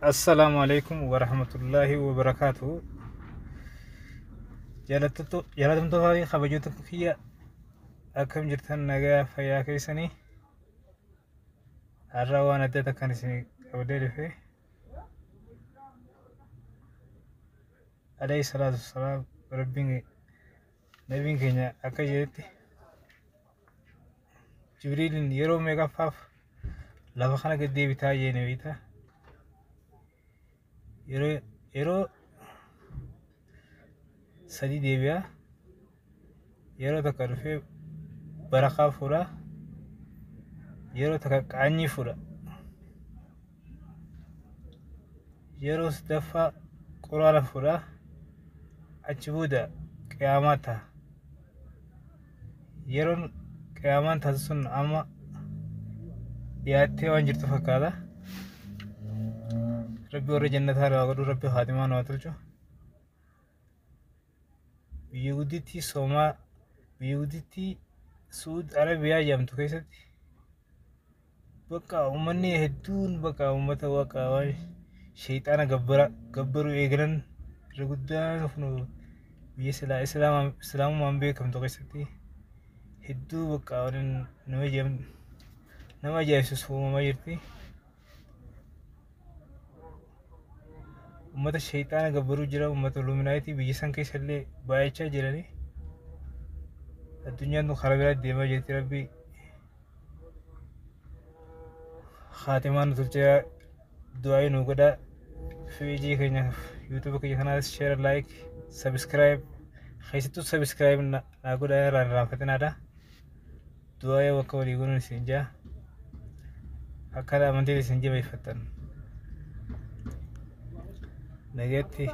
Assalaamu alaikum warahmatullaahi wabarakaatuhu. Jaalatamtootaa fi kabajtoota kiyya, akkam jirtan? Nagaa fayyaa keessanii? Har'a waan adda takkan isin qabadee dhufe. Alayhi salaatu wassalaam, Rabbiin nabiin keenya akka jedhetti, Jibriiliin yeroo meeqaffaaf lafa kana gad deebitaa jeene beektaa? Yeroo sadii deebi'a. Yeroo takka dhufee barakaa fuudha. Yeroo takka qaanyii fuudha. Yeroo sadaffaa quraana fuudha. Achi booda qiyaamaa ta'a. Yeroon qiyaamaan taatu sun amma dhiyaattee waan jirtu fakkaata. Rabbi warra jannataa irraa godhu, Rabbi haatimaa nu haa tolchu. Biyya guddittii Soomaa, biyya guddittii Suud Arabiyaa jedhamtu keessatti bakka uummanni hedduun bakka uummata waaqa waan sheexaana gabbara gabbaruu eegalan, irra guddaan kun biyya silaa islaamummaan beekamtu keessatti hedduu bakka waan nama ajaa'ibsiisu uumamaa jirti. Uummata sheexaana gabbaruu jira, uummata Illuminaatii biyya san keessa illee baay'achaa jirani. Addunyaan tun karaa biraa deemaa jirti. Rabbi haatimaa nu tolchee, du'aa nu godhaa. Feejii keenya, YouTube keenya kanaas share, like, subscribe, keessattuu subscribe naa godhaa, irraa hin irraanfatinaadha. Du'aa bakka walii godhuun isin jaa akka amantii isin jabeeffattan. Nagatti.